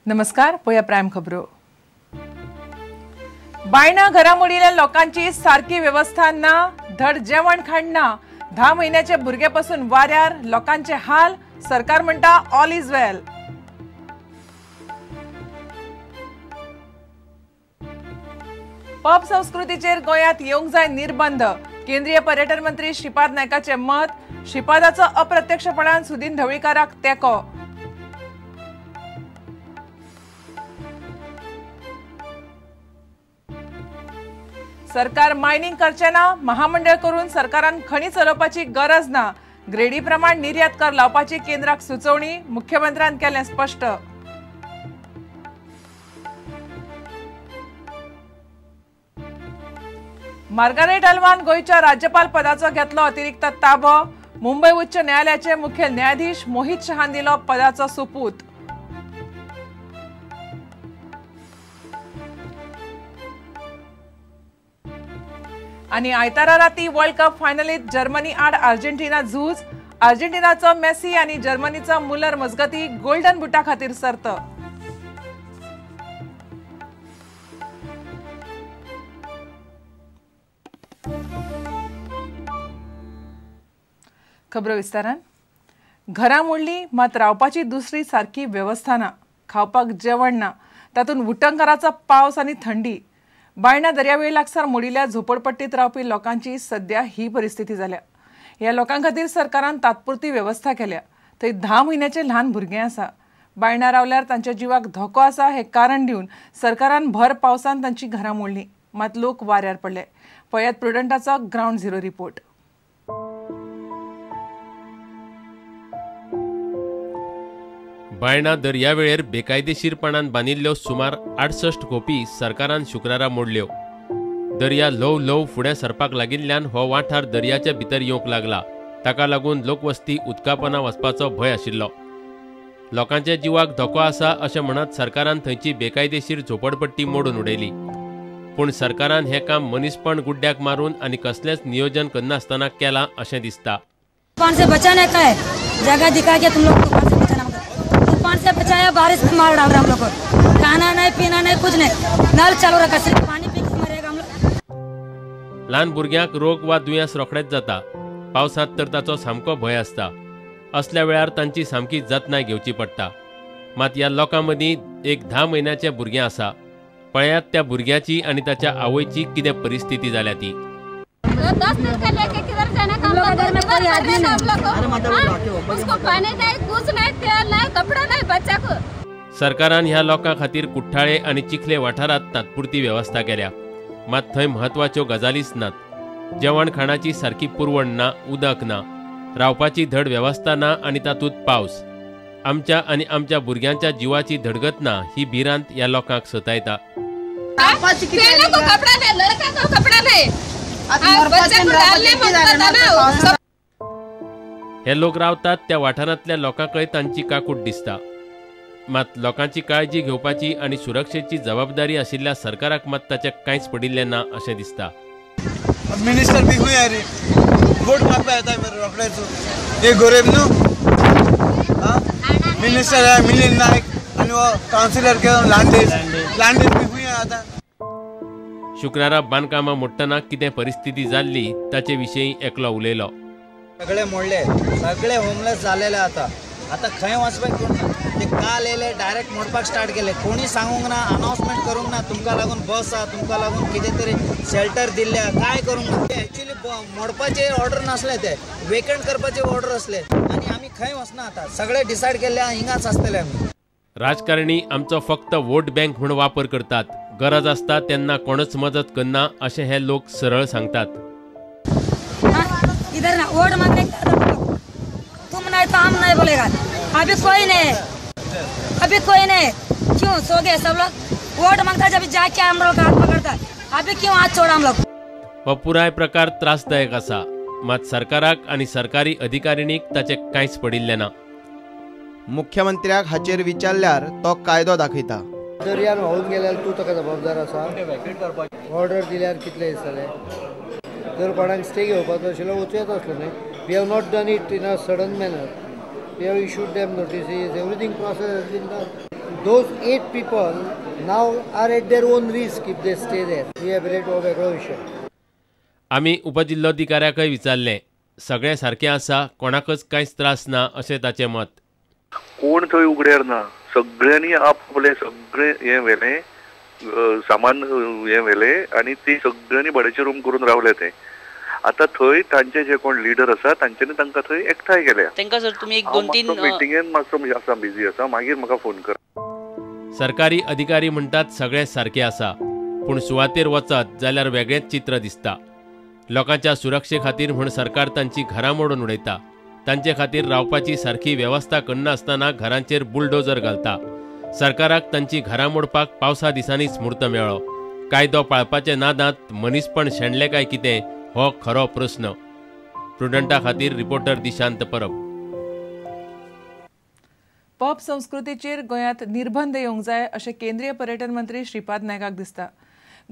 नमस्कार, पळया प्रायम खबरो. बायणा घरा मोडिल्ल्या लोकांची सारकी वेवस्था ना, धड जेवण खाण ना, 10 म्हयन्याचे भुरग्यापासून वाऱ्यार लोकांचे हाल. सरकार म्हणटा ऑल is वेल. पब संस्कृतीचेर गोंयांत येवंक जाय निर्बंध. केंद्रीय पर्यटन मंत्री श्रीपाद नायकाचे मत. श्रीपादाचो अप्रत्यक्षपणान सुदीन ढवळीकाराक तेंको. सरकार मायनिंग करचे ना, महामंडळ करून सरकारान खणी चलोवपाची गरज ना. ग्रेडी प्रमाण निर्यात कर लावपाची केंद्राक सुचोवणी. मुख्यमंत्र्यान केलें स्पश्ट. मार्गारेट अल्वान गोंयच्या राज्यपाल पदाचो घेतलो अतिरिक्त ताबो. मुंबय उच्च न्यायालयाचे मुखेल न्यायाधीश मोहित शहान दिलो पदाचो सुपूत. आनी आयतारा राती वर्ल्ड कप फायनलीत जर्मनी आड अर्जेंटिना झूज. अर्जेंटिनाचो मेसी आनी जर्मनीचो मुलर मजगती गोल्डन बुटा खातीर सर्त. खबरो विस्तारान. घरां मोडली मात रावपाची दुसरी सारकी वेवस्था ना, खावपाक जेवण ना, तातूंत उटंगाराचो पावस आनी थंडी. बायणा दर्यावेळ लागसार मोडिल्ल्या झोपडपट्टीत रावपी लोकांची सध्या ही परिस्थिती जाल्या. ह्या लोकां खातीर सरकारान तात्पुरती वेवस्था केल्या. थंय 10 म्हयन्याचे ल्हान भुरगें आसा. बायणा रावल्यार तांच्या जिवाक धोको आसा हें कारण दिवन सरकारान भर पावसान तांची घरां मोडलीं, मात लोक वाऱ्यार पडले. पळयात प्रुडंटाचो ग्रावंड झिरो रिपोर्ट. बायणा दर्यावेळेर बेकायदेशीरपणान बांदिल्ल्यो सुमार 68 खोपी सरकारान शुक्रारा मोडल्यो. दर्या ल्हव ल्हव फुडें सरपाक लागिल्ल्यान हो वाठार दर्याच्या भितर येवंक लागला. ताका लागून लोकवस्ती उदकापना वचपाचो भंय आशिल्लो. लोकांच्या जिवाक धोको आसा अशें म्हणत सरकारान थंयची बेकायदेशीर झोपडपट्टी मोडून उडयली. पूण सरकारान हें काम मनीसपण गुड्ड्याक मारून आनी कसलेंच नियोजन करनासतना केलां अशें दिसता. जगह दिखा के तुम लोग तूफान से बचाना, तूफान से बचाया, बारिश में मार डाल रहा हम लोग को. खाना नहीं, पीना नहीं, कुछ नहीं, नल चालू रखा, सिर्फ पानी पी के मरेगा हम लोग. ल्हान भुरग्यांक रोग वा दुयेंस रोखडेच जाता. पावसांत तर ताचो सामको भंय आसता. असल्या वेळार तांची सामकी जतनाय घेवची पडटा. मात ह्या लोकां मदीं एक 10 म्हयन्याचें भुरगें आसा. पळयात त्या भुरग्याची आनी ताच्या आवयची कितें परिस्थिती जाल्या ती. 10 दिन का लेके किधर जाना का हम लोग, में कोई आदमी नहीं, हम लोग को उसको पानी नहीं, कुछ नहीं, तेल नहीं, कपड़ा नहीं बच्चा को. सरकारान ह्या लोकां खातीर कुठ्ठाळे आनी चिखले वाठारांत तात्पुरती वेवस्था केल्या. मात थंय म्हत्वाच्यो गजालीच नात. जेवण खाणाची सारकी पुरवण ना, उदक ना, रावपाची धड वेवस्था ना आनी तातूंत पावस. आमच्या आनी आमच्या भुरग्यांच्या जिवाची धडगत ना ही भिरांत ह्या लोकांक सतायता. कपड़ा नहीं, लड़का को कपड़ा नहीं, हे लोक रावतात त्या वाठारांतल्या लोकांकय तांची काकूट दिसता. मात लोकांची काळजी घेवपाची आनी सुरक्षेची जबाबदारी आशिल्ल्या सरकाराक मात ताचें कांयच पडिल्लें ना अशें दिसता. मिनिस्टर बी खंय रे, वोट मागपा येता मरे रोखडेच. हे गरीब न्हू, मिनिस्टर मिलिंद नायक आनी हो कावन्सिलर लांडेस, लांडेस बी खंय आतां. शुक्रारा बांदकामां मोडटना कितें परिस्थिती जाल्ली ताचे विशीं एकलो उलयलो. सगळे मोडले, सगळे होमलेस जालेले. आतां आतां खंय वचपाक कोण ना. ते काल येयले, डायरेक्ट मोडपाक स्टार्ट केले. कोणी सांगूंक ना, अनावन्समेंट करूंक ना, तुमकां लागून बस आहा, तुमकां लागून कितें तरी शेल्टर दिल्ले आहा, कांय करूंक ना. ते एक्चुअली मोडपाचे ऑर्डर नासले, ते वेकंट करपाचे ऑर्डर आसले. आनी आमी खंय वचना आतां, सगळे डिसायड केल्ले आहा हिंगाच आसतले आमी. राजकारणी आमचो फक्त वोट बँक म्हूण वापर करतात. गरज आसता तेन्ना कोणच मदत करना अशें हे लोक सरळ सांगतात. इधर ना वोट मांगने तुम नहीं तो हम नहीं बोलेगा. अभी कोई नहीं, अभी कोई नहीं, क्यों सो गए सब लोग. वोट मांगता जब जाके हम लोग हाथ पकड़ता, अभी क्यों हाथ छोड़ा हम लोग. हो पुराय प्रकार त्रासदायक आसा. मात सरकाराक आनी सरकारी अधिकारिणीक ताचें कांयच पडिल्लें ना. मुख्यमंत्र्याक हाचेर विचारल्यार तो कायदो दाखयता. दर्यान व्हांवून गेल्यार तूं ताका जबाबदार आसा. ऑर्डर दिल्यार कितले दिसतले, जर कोणाक स्टे घेवपाचो आशिल्लो वचूं येता आसलो न्हय. We have not done it in a sudden manner. We have issued them notices, everything process has been done. Those 8 people now are at their own risk if they stay there. Rehabilitate हो वेगळो विशय. आमी उपजिल्लोधिकाऱ्याकय विचारलें, सगळें सारकें आसा, कोणाकच कांयच त्रास ना अशें ताचें मत. कोण थंय उगड्यार ना, सगळ्यांनी आपले सगळें हें व्हेलें, सामान हें व्हेलें आनी ती सगळ्यांनी भाड्याचे रूम करून रावले. ते आतां थंय तांचे जे कोण लिडर आसा तांच्यांनी तांकां थंय एकठांय केल्या. तांकां सर तुमी एक दोन तीन मिटिंगेन मातसो आसा, बिजी आसा, मागीर म्हाका फोन कर. सरकारी अधिकारी म्हणटात सगळें सारकें आसा, पूण सुवातेर वचत जाल्यार वेगळेंच चित्र दिसता. लोकांच्या सुरक्षे खातीर म्हूण सरकार तांची घरां मोडून उडयता. तांचे खातीर रावपाची सारकी वेवस्था करनासतना घरांचेर बुलडोजर घालता. सरकाराक तांची घरां मोडपाक पावसा दिसांनीच म्हूर्त मेळ्ळो. कायदो पाळपाचे नादांत मनीसपण शेणलें काय कितें हो खरो प्रस्न. प्रुडंटा खातीर रिपोर्टर दिशांत परब. पब संस्कृतीचेर गोंयांत निर्बंध येवंक जाय अशें केंद्रीय पर्यटन मंत्री श्रीपाद नायकाक दिसता.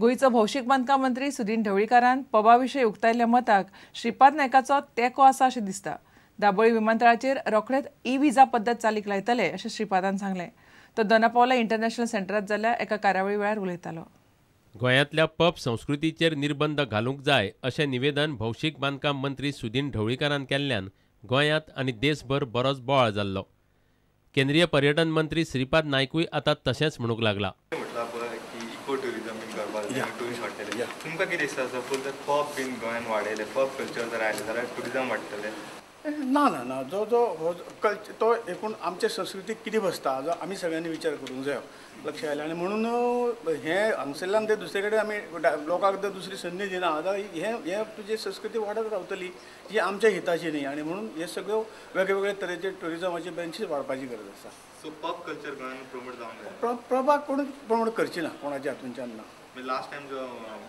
गोंयचो भौशीक बांदकाम मंत्री सुदीन ढवळीकारान पबा विशीं उक्तायल्ल्या मताक श्रीपाद नायकाचो तेंको आसा अशें दिसता. दाबोळी विमानतळाचेर रोखडेच ई विजा पद्दत चालीक लायतले अशें श्रीपादान सांगलें. तो दोनापावला इंटरनॅशनल सेंटरांत जाल्ल्या एका कार्यावळी वेळार उलयतालो. गोंयांतल्या पब संस्कृतीचेर निर्बंध घालूंक जाय अशें निवेदन भौशीक बांदकाम मंत्री सुदीन ढवळीकारान केल्ल्यान गोंयांत आनी देशभर बरोच बोवाळ जाल्लो. केंद्रीय पर्यटन मंत्री श्रीपाद नायकूय आतां तशेंच म्हणूंक लागला. इको ट्युरिजम बीन करपाक जाय, ट्युरिस्ट वाडटले. तुमकां कितें दिसता सपोज जर पब बीन गोंयांत वाडयले, पब कल्चर जर आयलें जाल्यार ट्युरिजम वाडटलें? ना ना ना, जो जो हो कल्चर तो एकूण आमचे संस्कृतीक कितें बसता जो आमी सगळ्यांनी विचार करूंक जायो लक्ष आयलें. आनी म्हणून हें हांगसरल्यान ते दुसरे कडेन आमी लोकांक जर दुसरी संदी दिना जाल्यार हें हें तुजी संस्कृती वाडत रावतली जी आमच्या हिताची न्ही. आनी म्हणून हे सगळ्यो वेगळे तरेचे ट्युरिजमाचे ब्रांचीस वाडपाची गरज आसा. सो पब कल्चर गोंयांत प्रमोट जावंक जाय. प्रभाग कोण प्रमोट करची ना कोणाच्या हातूंच्यान ना. लास्ट टायम जो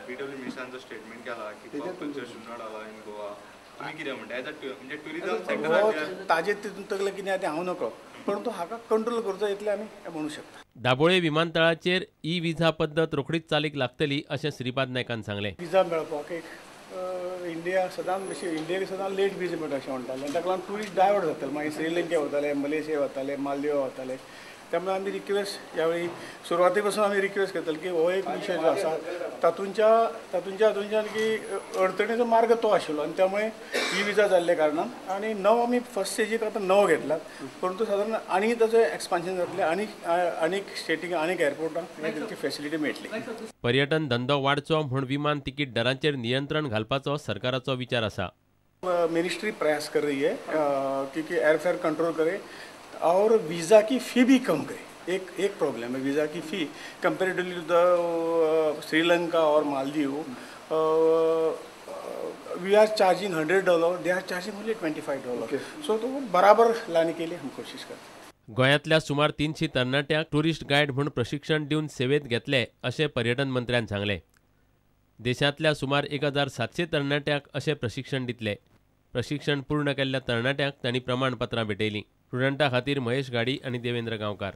पीडब्ल्यू मिनिस्टरान जो स्टेटमेंट केला की pub culture should not allow in Goa, तुमी कितें म्हणटा? एज अ म्हणजे ट्युरिजम सेक्टर ताजेर तितून तकलें कितें आहा तें हांव नकळो, परंतु हाका कंट्रोल करचो इतलें आमी म्हणू शकता. दाबोळे विमानतळाचेर ई विजा पद्दत रोखडीच चालीक लागतली अशें श्रीपाद नायकान सांगलें. विजा मेळपाक एक इंडिया सदांच इंडियेक सदांच लेट विजा मेळटा अशें म्हणटाले आनी ताका लागून ट्युरिस्ट डायवर्ट जाताले, मागीर श्रीलंके वताले, मलेशिया वताले, मालदीव वताले. त्यामुळे आमी रिक्वेस्ट ह्यावेळी सुरवाती पासून आमी रिक्वेस्ट करतले की हो एक विशय जो आसा तातूंच्या हातूंच्यान की अडचणीचो मार्ग तो आशिल्लो आनी त्यामुळे ई विजा जाल्ल्या कारणान आनी नव आमी फर्स्ट स्टेजीक आतां नव घेतलात, परंतु सादारण आनी ताचें एक्सपान्शन जातलें आनी आनीक स्टेटीक आनीक एअरपोर्टांक तांची फेसिलिटी मेळटली. पर्यटन धंदो वाडचो म्हूण विमान तिकीट दरांचेर नियंत्रण घालपाचो सरकाराचो विचार आसा. मिनिस्ट्री प्रयास कर रही है क्योंकि एयरफेयर कंट्रोल करे और वीज़ा की फ़ी भी कम करे. एक एक प्रॉब्लम है वीज़ा की fee comparatively to the Sri Lanka और Maldives we are charging $100, they are charging only $25. So तो वो बराबर लाने के लिए हम कोशिश करते हैं. गोंयांतल्या सुमार 300 तरणाट्यांक ट्युरिस्ट गायड म्हूण प्रशिक्षण दिवन सेवेंत घेतले अशें पर्यटन मंत्र्यान सांगलें. देशांतल्या सुमार 1700 तरणाट्यांक अशें प्रशिक्षण दितले. प्रशिक्षण पूर्ण केल्ल्या तरणाट्यांक तांणी प्रमाणपत्रां भेटयलीं. स्टुडंटा खातीर महेश गाडी आनी देवेंद्र गांवकार.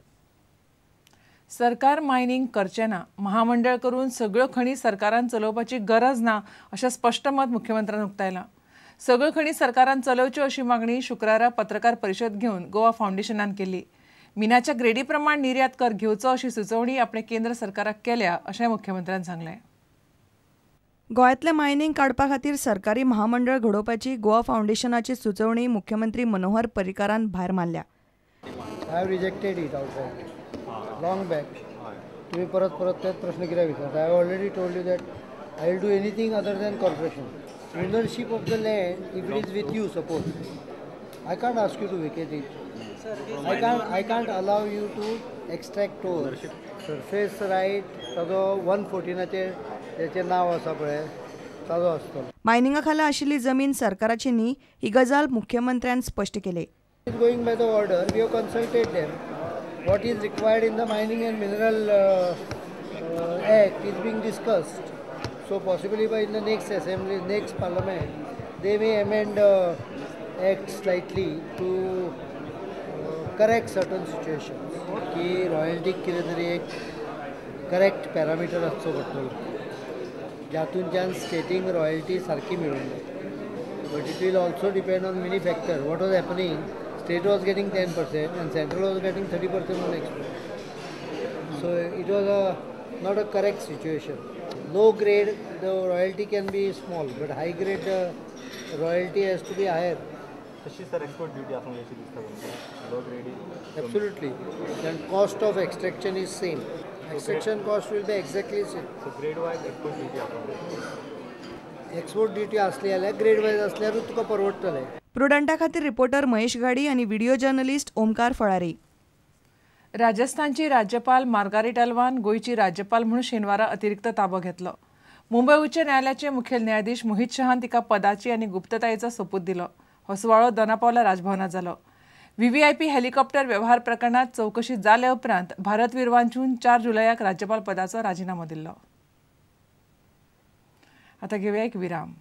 सरकार मायनिंग करचें ना, महामंडळ करून सगळ्यो खणी सरकारान चलोवपाची गरज ना अशें स्पश्ट मत मुख्यमंत्र्यान उक्तायलां. सगळ्यो खणी सरकारान चलोवच्यो अशी मागणी शुक्रारा पत्रकार परिशद घेवन गोवा फावंडेशनान केली. मिनाच्या ग्रेडी प्रमाण निर्यात कर घेवचो अशी सुचोवणी आपणे केंद्र सरकाराक केल्या अशें मुख्यमंत्र्यान सांगलें. गोंयांतलें मायनिंग काडपा खातीर सरकारी महामंडळ घडोवपाची गोवा फावंडेशनाची सुचोवणी मुख्यमंत्री मनोहर पर्रीकारान भायर मारल्या. I have rejected it outright long back. तुम्ही परत परत तेच प्रश्न कित्याक विचारता? I have already told you that I will do anything other than corporation. Ownership of the land if it is with you, suppose I can't ask you to vacate it. I can't allow you to extract toll. Surface right ताजो 114 तेचें नांव आसा पळय ताजो आसतलो. मायनिंगा खाला आशिल्ली जमीन सरकाराची न्ही ही गजाल मुख्यमंत्र्यान स्पश्ट केली. Going by the order, we have consulted them. What is required in the Mining and Mineral Act is being discussed. So possibly by in the next assembly, next parliament, they may amend act slightly to correct certain situations. की royalty कितें तरी एक correct parameter आसचो पडटलो जातूंतल्यान स्टेटींक royalty सारकी मेळूंक जाय. But it will also depend on many factor. What was happening, state was getting 10% and central was getting 30% on export. So it was a not a correct situation. Low grade the royalty can be small, but high grade the royalty has to be higher. तशी sir export duty आसूंक जाय अशी दिसता तुमकां low grade? Absolutely. Then cost of extraction is same. Extraction cost will be exactly same. So grade wise export duty आसूंक जाय. Export duty आसली जाल्यार ग्रेड वायज आसल्यारूच तुका परवडटलें. प्रुडंटा खातीर रिपोर्टर महेश घाडी आनी व्हिडिओ जर्नलिस्ट ओमकार फळारी. राजस्थानची राज्यपाल मार्गारेट अल्वान गोंयची राज्यपाल म्हणून शेनवारा अतिरिक्त ताबो घेतलो. मुंबय उच्च न्यायालयाचे मुखेल न्यायाधीश मोहित शहान तिका पदाची आनी गुप्ततायेचो सोपूत दिलो. हो सुवाळो दोनापावला राजभवनात जालो. व्हीव्हीआयपी हेलिकॉप्टर व्यवहार प्रकरणात चवकशी जाले उपरांत भारत विरवांचून 4 जुलयाक राज्यपाल पदाचो राजिनामो दिल्लो. आता घेऊया एक विराम.